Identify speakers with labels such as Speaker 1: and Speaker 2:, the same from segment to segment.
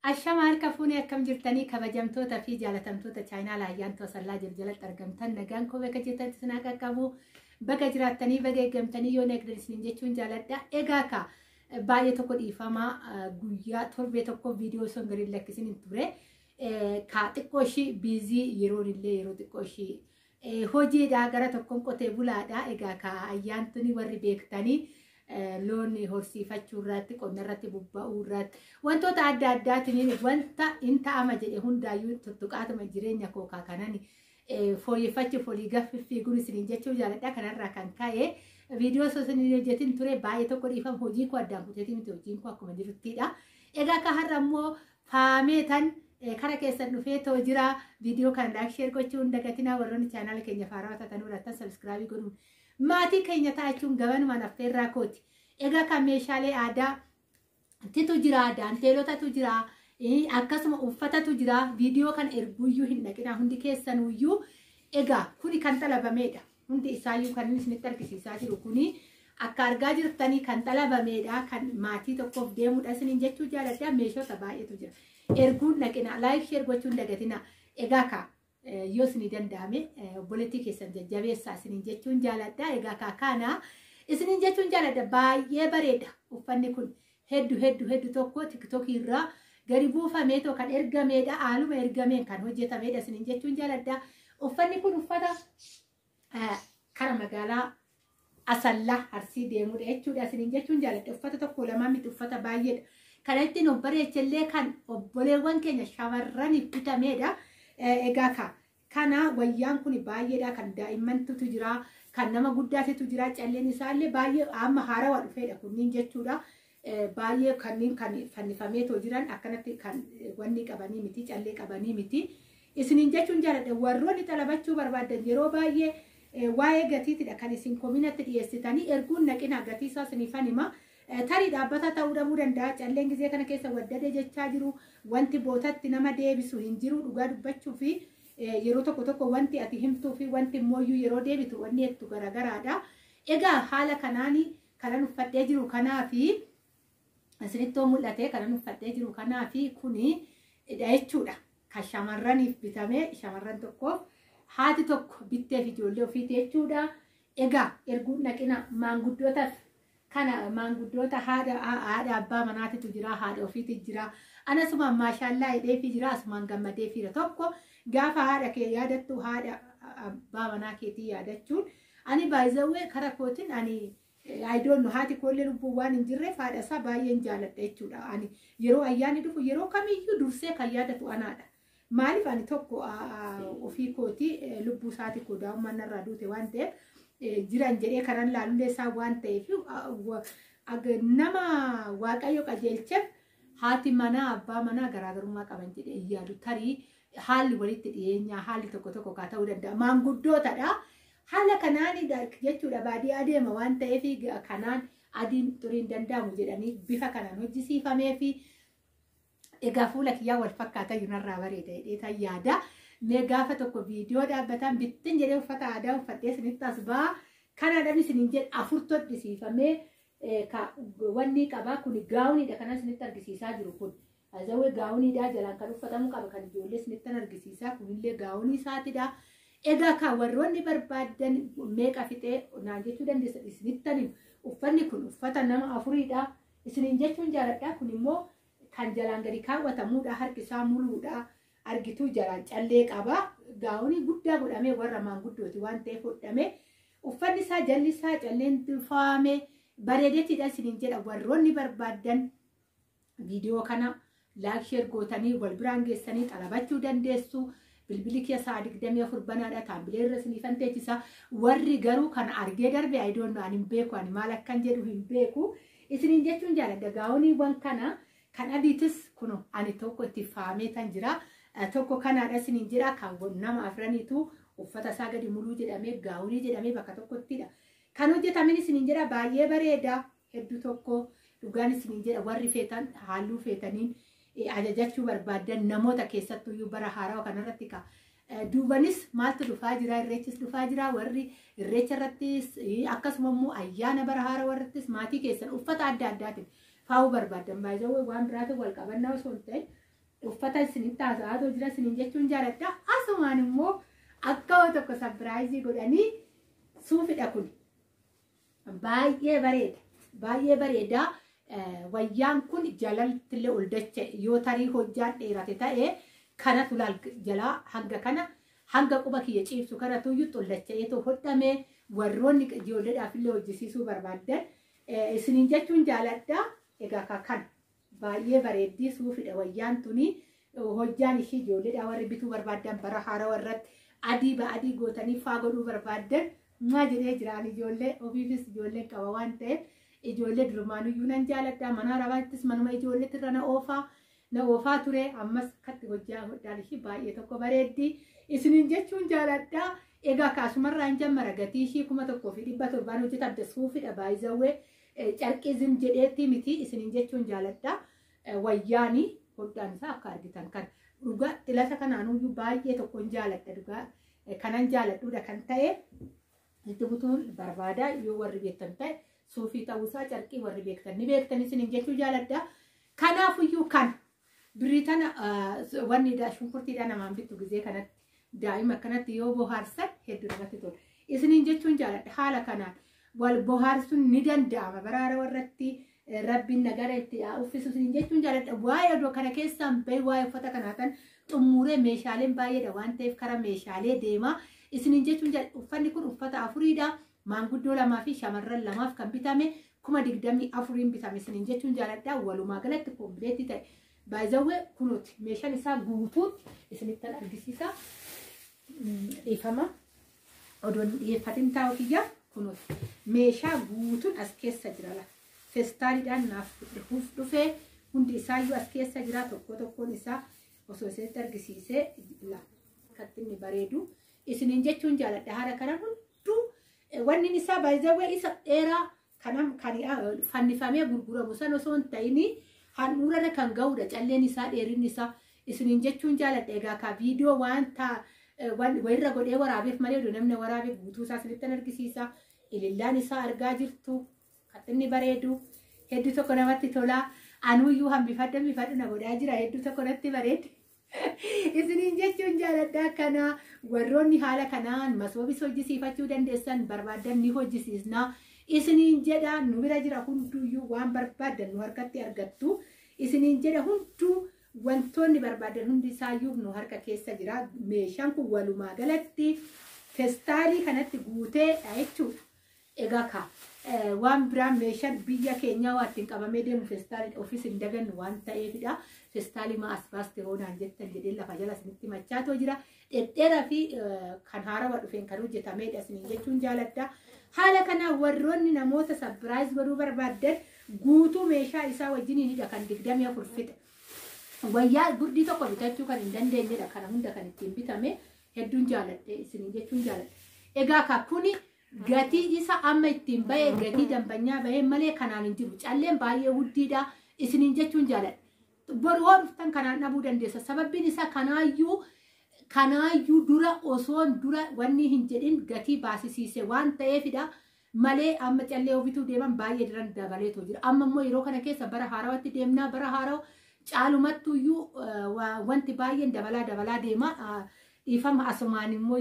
Speaker 1: Ashama harka fuunee, akkam jirtanii, kabajamtoota fi jaalatamtoota chaayinaa Ayyaantuu Asallaa jalatti argamtan? Nagaan koo bakka jirtanitti isin haa qaqqabu. Baga jiraattanii, baga eeggamtanii, yoo eegdan isiniin jechuun jaaladha. Egaa ka baay'ee tokko dhiifamaa, guyyaa torbee tokko viidiyoo osoo hin gadi lakkisin hin ture. Ka xiqqoo ishii busy, yeroon illee yeroo xiqqoo ishii hojiidha, gara tokkoon qotee bulaadha. Egaa ka ayyaantuni warri beektanii loon horsiifachuu irratti, qonna irratti bobba'uu irratti, wantoota adda addaatiin wanta hin ta'ama jedhe hundaayyuu tuttuqaatuma jireenya kookaa kanan fooyyeffachuuf olii gaffiiguun isiniin jechuu jaaladha. Kanarraa kan ka'e viidiyoo osoo isin hojjetin ture, baay'ee tokko dhiifama. Hojii koo addaan kuteetii miti, hojiin koo akkuma jiruttidha. Egaa akka har'a immoo faamee tan kara keessan dhufee too jira. Viidiyoo kana like, share gochuu hin dagatinaa. Warroonni chaanaala keenya faarawaa taatan irratti subscribe godhuun maatii keenya ta'achuun gabanumaan affeerraa kooti. Egaa kan meeshaalee aadaa titu jira, daanteelotatu jira, akkasuma uffatatu jira. Viidiyoo kana erguuyyuu hin dhaqinaa hundi keessanuyyuu. Egaa kuni kan xalabameedha. Hundi isaayyuu kan inni isinitti argisiisaa jiru kuni akka argaa jirtanii kan xalabameedha. Kan maatii tokkoof deemudha isiniin jechuu jaaladha. Meeshota baay'eetu jira. Erguun dhaqinaa, like, share gochuun dagatinaa. Egaa ka yoo isinii danda'ame obboleettii keessan jajjabeessaa isiniin jechuun jaaladha. Egaa ka kana isiniin jechuun jaaladha. Baay'ee bareeda uffanni kun, hedduu hedduu hedduu tokko TikTokii irraa gadi buufameetoo kan ergameedha. Haaluma ergameen kan hojjetameedha isiniin jechuun jaaladha. Uffanni kun uffata kara magaalaa Asallaa Arsii deemudha jechuudha isiniin jechuun jaaladha. Uffata tokko lamaa miti, uffata baay'eedha. Kana ittiin of bareechellee kan obboleewwan keenya shamarraniif bitameedha. Egaa ka kana wayyaan kun baay'eedha. Kan daa'immantutu jira, kan nama guddaatitu jira. Calleen isaallee baay'ee amma haarawaa dhufeedha kunniin jechuudha. Baay'ee kanneen kan fannifameetoo jiran akkanatti kan wanni qabanii miti, callee qabanii miti. Isiniin jechuun jaaladha. Warroonni xalabachuu barbaadan yeroo baay'ee waa'ee gatiitidha kan isin kominatti dhiyeessitanii. Erguun naqina, gatii isaa isiniifan hima. Tarii dhaabbata ta'uu dhabuu danda'a. Calleen gizee kana keessa waddadee jechaa jiru. Wanti bootatti nama deebisu hin jiru, dhugaa dubbachuu fi yeroo tokko tokko wanti ati himtuu fi wanti immooyyuu yeroo deebitu wanni jettu garagaraadha. Egaa haala kanaan kanan uffadhee jiru kanaa fi isinittoo mul'ate, kanan uffadhee jiru kanaa fi kuni jechuudha. Kan shamarraniif bitamee, shamarran tokkoof haati tokko bitteef ijoollee ofiiti jechuudha. Egaa erguun dhaqina maanguddootaaf, kana maanguddoota haadha abbaa manaatitu jira, haadha ofiiti jira. Anasumaan maashaallaa hidheefi jira, asumaan gammadeefiira. Tokko gaafa haadha kee yaadattu, haadha abbaa manaa keetii yaadachuun, ani baay'izawwee kara kootiin ani I don't know, haati koollee lubbuun waan hin jirreef haadha isaa baay'een jaaladha jechuudha. Ani yeroo ayyaanni dhufu yeroo kamiyyuu dursee kan yaadatu anaadha. Maaliif, ani tokko ofii kootii lubbuu isaati koo daa'imman narraa duute waan ta'eef, jiran jedhee kanan laalullee isaa waan ta'eef, nama Waaqayyo qajeelcheef haati manaa abbaa manaa garaagarummaa qaban jedhee yaadu. Tarii haalli walitti dhiyeenyaa haalli tokko tokko kaa ta'uu danda'a. Maanguddootadha. Haala kanaan jechuudha, baadiyyaa deema waan ta'eef kanaan adiin xuriin danda'amu jedhanii bifa kanaan hojjisiifamee fi egaa fuula kiyyaa wal fakkaata narraa bareeda jedhee yaada. Mee gaafa tokko viidiyoo dhaabbataan bittin jedhee uffata aadaa uffadhee isinitti as ba'a. Kanaadhaan isiniin jedhe, afur hodhisiifamee wanni qabaa kun gaawuniidha kanan isinitti argisiisaa jiru kun. Azawwee gaawuniidha, jalaan kan uffatamu qaba, kan ijoollee isinitti argisiisaa kunillee gaawunii isaatidha. Egaa kan warroonni barbaadan meeqa fixee naan jechuu dandeessan, isinittan himu. Uffanni kun uffata nama afuriidha. Isiniin jechuun jaaladha. Kun immoo kan jalaan gadi kaawwatamuudha. Harki isaa muluudha. Argituu, jalaan callee qaba. Gaawunii guddaa godhamee warra maanguddooti waan ta'eef hodhame. Uffanni isaa jalli isaa calleen faame bareedeetidha isiniin jedha. Warroonni barbaadan viidiyoo kana like, share gootanii wal biraan geessanii xalabachuu dandeessu. Bilbilli keessaa 24 banaadha. Taambilee irra isiniifan teechisa. Warri garuu kana argee darbe, I don't know, ani hin beeku, ani maal akkan jedhu hin beeku. Isiniin jechuun jaaladha. Gaawoniiwwan kana kan adiitis kun ani tokko itti faamee tan jira. Tokko kanaadha isiniin jedha, kan nama afraniitu uffata isaa gadi muluu jedhamee, gaawonii jedhamee bakka tokkottidha. Kan hojjetamin isiniin jedha, baay'ee bareeda, hedduu tokko dhugaan isiniin jedha. Warri feetan halluu feetaniin ajajachuu barbaadan, namoota keessattuyyuu bara haarawaa kanarratti ka duubanis maaltu dhufaa jira, irreechis dhufaa jira, warri irreecha irrattis akkasuma immoo ayyaana bara haarawaa irrattis maatii keessan uffata adda addaatiin faa'uu barbaadan, baay'ee waan biraatiin wal qabannaa osoo hin ta'in. Uffata isinitti haasa'aa jira isiniin jechuun jaaladha. Asumaan immoo akka tokko surprise godhanii suufidha kun. Baay'ee bareeda. Baay'ee bareeda. Wayyaan kun jalaltillee ol dacha yoo tarii hojjaan dheerate ta'e kanatu laal jalaa hanga kana hanga quba kiyya ciibsu kanatu iyyuu ol dacha'eetoo hodhame warroonni ijoolleedhaaf illee hojjisiisuu barbaaddan isiniin jechuun jaaladha. Egaa kana baay'ee bareeddii suufidha wayyaan tuni hojjaan ishii ijoolleedhaa warri bituu barbaaddan bara haarawaa irratti adii ba'adii gootanii faa godhuu barbaaddan maa jedhee jiraan ijoollee ofiifis ijoolleen qaba waan ta'eef ijoollee durumaanuyyuu nan jaaladha. Mana harabaattis manuma ijoolleetti irra na oofaa ture ammas akkatti hojjaa hodhaan ishii baay'ee tokko bareeddi isiniin jechuun jaaladha. Egaa kaasumarraa hin jammara gatii ishii 1700 hojjetamte suufidha baay'izawwee carqii zim jedheetti miti isiniin jechuun jaaladha. Wayyaani hodhaan isaa akka argitan kan dhugaa xilasa kanaanuyyuu baay'ee tokkoon jaaladha dhugaa kanan jaaladhuudha kan ta'e itti butuun barbaada yoo warri beektan ta'e suufii ta'uusaa carqii warri beektan ni beektan isiniin jechuu jaaladha. Kanaafuyyuu kan birrii tana wanni shunkurtiidhaan namaan bittu gizee kanatti daa'ima akkanatti yoo bohaarsan hedduu namatti tola. Isiniin jechuun jaaladha haala kanaan wal bohaarsuun ni danda'ama baraara warratti rabbiin nagara itti uffisu isiniin jechuun jaaladha. Waa'ee odoo kana keessaan bahi waa'ee uffata kanaa xumuree meeshaaleen baay'eedha waan ta'eef karaa meeshaalee deema. Isiniin jechuun jaaladha uffanni kun uffata afuriidha. Maanguddoo 2 fi shamarran 2 kan bitame 24,000 bitame isiniin jechuun jaaladha. Walumaa galatti kompleetii ta'e. Baay'izawwee kunuuti meeshaan isaa guutuun isinittan argisiisa. Dhiifama odoon dhiyeeffatin taa'u kiyya kunuuti meeshaa guutuun as keessa jira la. Feestaaliidhaan naaf dhufee hundi isaayyuu as keessa jira tokko tokkoon isaa osoo isinitti argisiisee la akkatti inni bareedu isiniin jechuun jaaladha. Haala kana hunduu wanni isaa baay'izawwee isa dheeraa kan fannifamee gurguramu san osoo hin ta'in handhuurarra kan ga'uudha calleen isaa dheerinni isaa isiniin jechuun jaaladha. Egaa ka viidiyoo waan wayirra godhee waraabeef malee oduu namni waraabee guutuu isaa isinittan argisiisa. Ilillaan isaa argaa jirtu kan bareedu hedduu tokko namatti tola. Anuyyuu hambifadhu na godhaa jira hedduu tokko natti bareedu. Isiniin jechuun jaaladha. Kana warroonni haala kanaan masoobis hojjisiifachuu dandeessan barbaaddan ni hojjisiisna. Isiniin jedha nu bira jira hunduyyuu waan barbaaddan nu harkatti argattu. Isiniin jedha hunduu wantoonni barbaadan hundi isaayyuu nu harka keessa jira. Meeshaan kun walumaa galatti feestaalii kanatti guuteedha jechuudha. Egaa ka waan biraan meeshaan biyya keenyaa waa ittiin qabamee deemu feestaalii ofiis hin dagannu waan ta'eefidha. Feestaalii maa as baaste hoonaan jettan jedhee lafa jala isinitti machaatoo jira. Dhedheeraa fi kan haarawaa dhufeen kan hojjetamedha isiniin jechuun jaaladha. Haala kanaan warroonni namoota surprise godhuu barbaaddan guutuu meeshaa isaa wajjiniinidha kan 24 fixe. Wayyaa gurdii tokko bitachuu kan hin dandeenyedha. Kana hunda kan ittiin bitame hedduun jaaladhe isiniin jechuun jaaladha. Egaa ka kuni gatii isa amma ittiin bahee gatii dambanyaa bahee malee kanaan hin jiru. Calleen baay'ee guddiidha isiniin jechuun jaaladha. Boru hoo dhuftan kanaan dhabuu dandeessa. Sababbiin isaa kanaayyuu dura osoon dura wanni hin jedhin gatii baasisiise waan ta'eefidha. Malee amma callee ofiituu deeman baay'ee diran dabaleetoo jira. Amma immoo yeroo kana keessa bara haarawaatti deemnaa bara haarawa caalumattuyyuu wanti baay'een dabalaa deema. Dhiifama asumaan immoo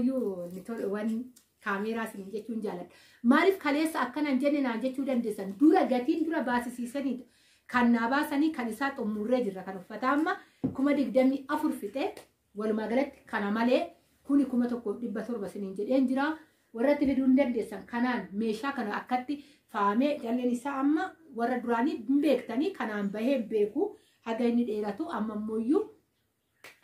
Speaker 1: waan kaameeraa isiniin jechuun jaaladha. Maaliif kaleessa akkanan jenne naan jechuu dandeessan dura gatiin dura baasisiisanidha. Kan naa baasanii kan isaa xumurree jirra kan uffata amma 24,000 fixee walumaa galatti kana malee kuni 1700 isiniin jedheen jira. Warratti fiduu hin dandeessan kanaan meeshaa kana akkatti faamee calleen isaa amma warra duraanii hin beektanii kanaan bahee beeku haga inni dheeratu amma ammoo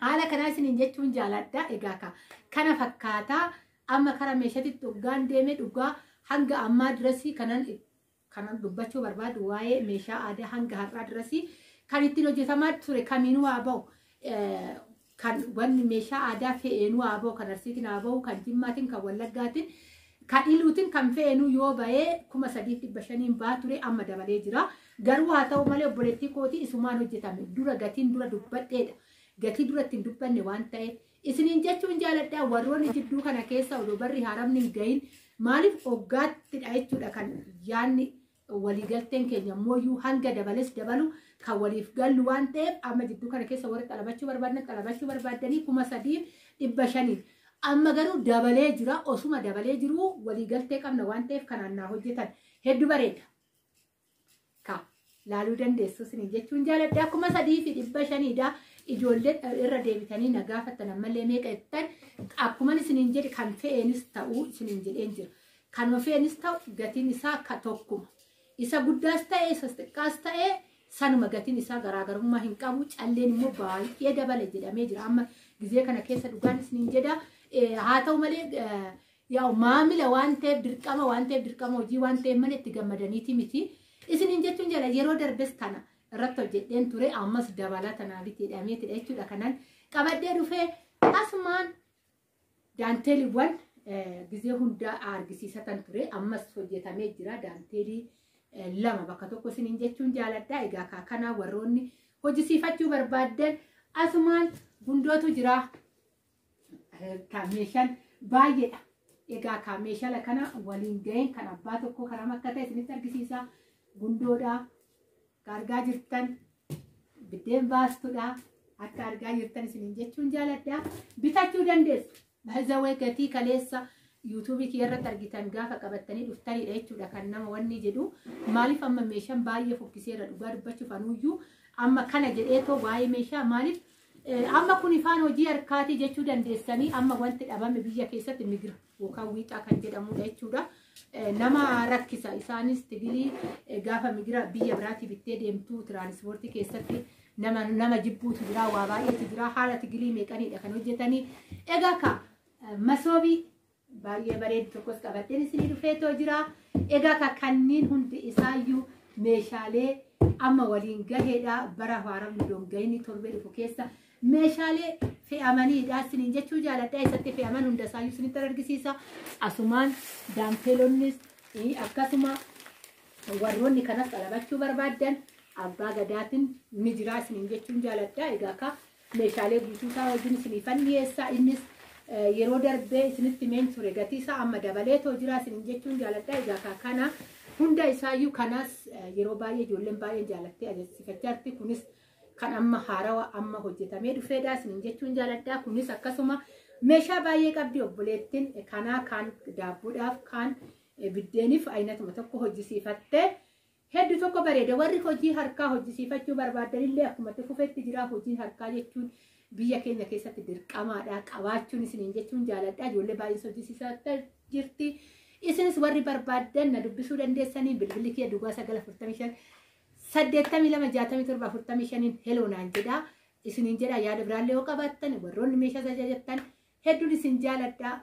Speaker 1: haala kanaa isiniin jechuun jaaladha. Egaa kana fakkaataa amma karaa meeshaatti dhugaan deemee dhugaa hanga ammaa dirasii kanan dubbachuu barbaadu waa'ee meeshaa aadaa hanga har'aa dirasii kan ittiin hojjetamaa ture kamiinuu haa ba'u kan wanni meeshaa aadaa fe'eenuu haa ba'u kan Arsiitiin haa ba'u kan Jimmaatiin kan Wallaggaatiin kan Iluutiin kan fe'eenuu yoo ba'ee 3,500 baa ture amma dabalee jira. Garuu haa ta'u malee obboleettii kootii isumaan hojjetame dura gatiin dura dubbadheedha. Gatii dura ittiin dubbanne waan ta'eef isiniin jechuun jaaladha. Warroonni jidduu kana keessa odoo barri haramni hin gahin maaliif hoggaattidha jechuudha kan yaanni waliigalteen keenya mooyyuu hanga dabales dabalu Kan waliif gallu waan ta'eef amma jidduu kana keessa warri xalabachuu barbaadan xalabachuu barbaadanii 3500. Amma garuu dabalee jira, osuma dabalee jiru waliigaltee qabna waan ta'eef kanaan naa hojjetan hedduu bareeda. Ka laaluu dandeessu isin jechuun jaaladha. 3500dha. Ijoollee irra deebitanii na gaafattan ammallee meeqa jettan akkuma isiniin jedhe kan fe'eenis ta'uu isiniin jedheen jira. Kanuma fe'eenis ta'u gatiin isaa ka tokkuma. Isa guddaas ta'e isa xiqqaas ta'e sanuma gatiin isaa garaagarummaa hin qabu. Calleen immoo baay'ee dabale jedhamee jira. Amma gizee kana keessa dhugaan isiniin jedha. Haa ta'u malee yaa maamila waan ta'eef dirqama waan ta'eef dirqama hojii waan ta'eef malee itti gammadaniiti miti. Isiniin jechuun jala yeroo darbes tana irratti hojjedheen ture ammas dabalata naa biti jedhameetidha jechuudha. Kanan qabadhee dhufee asumaan daanteeliiwwan gizee hundaa argisiisatan ture ammas hojjetamee jira. Daanteelii 2 bakka tokko isiniin jechuun jaaladha. Egaa kana warroonni hojjisiifachuu barbaaddan asumaan gundootu jira. Meeshaan baay'eedha. Egaa ka meeshaa kana waliin ga'een kan abbaa tokko karaa akka ta'e isinitti argisiisa. Gundoodha. Akka argaa jirtan biddeen baastuudha. Akka argaa jirtan isiniin jechuun jaaladha. Bitachuu dandeessu. Baay'ee gatii kaleessa yuutuubii kiyya irratti argitan gaafa qabattanii dhuftanidha jechuudha. Kan nama wanni jedhu maaliif amma meeshaan baay'ee fokkiseera dhugaa dubbachuuf anuyyuu amma kana jedheetoo waa'ee meeshaa maaliif amma kun ifaan hojii harkaatii jechuu dandeessanii amma wanti dhabame biyya keessatti migira yookaan wiixaa kan jedhamudha jechuudha. Nama rakkisa isaanis tigilii gaafa migira biyya biraatii bittee deemtuu tiraanispoortii keessatti nama jibbuutu jira, waa baay'eetu jira, haala tigilii meeqaniidha kan hojjetanii. Egaa ka masoobii baay'ee bareedu tokkos qabateen isinii dhufeetoo jira. Egaa ka kanneen hundi isaayyuu meeshaalee amma waliin gaheedha. Bara haaraan doongayini torbee dhufu keessa meeshaalee fe'amaniidha isiniin jechuu jaaladha. Isatti fe'aman hunda isaayyuu isinitti argisiisa. Asumaan daanteelonnis akkasuma warroonni kanas qalabachuu barbaaddan abbaa gadaatiin ni jira isiniin jechuun jaaladha. Egaa ka meeshaalee guutuu isaa wajjin isiniifan dhiyeessa. Innis yeroo darbee isinitti meen ture gatii isaa amma dabaleetoo jira isiniin jechuun jaaladha. Egaa ka kana hunda isaayyuu kanas yeroo baay'ee ijoolleen baay'een jaalattee ajaa'ibsiifachaa jirti. Kunis kan amma haarawa amma hojjetamee dhufeedha isiniin jechuun jaaladha. Kunis akkasuma meeshaa baay'ee qabdi obboleettiin kanaa kaan daabboodhaaf kaan biddeeniif aynatuma tokko hojjisiifattee hedduu tokko bareeda. Warri hojii harkaa hojjisiifachuu barbaadanillee akkuma itti fufetti jira. Hojiin harkaa jechuun biyya keenya keessatti dirqamaadha qabaachuun isiniin jechuun jaaladha. Ijoollee baay'ee hojjisiisaa jirti. Isinis warri barbaaddan na dubbisuu dandeessanii bilbilli kiyya duwwaa 945 82 67 45 heloo naan jedha. Isiniin jedha yaada biraallee yoo qabaattan warroonni meeshaa ajajattan hedduun isin jaaladha.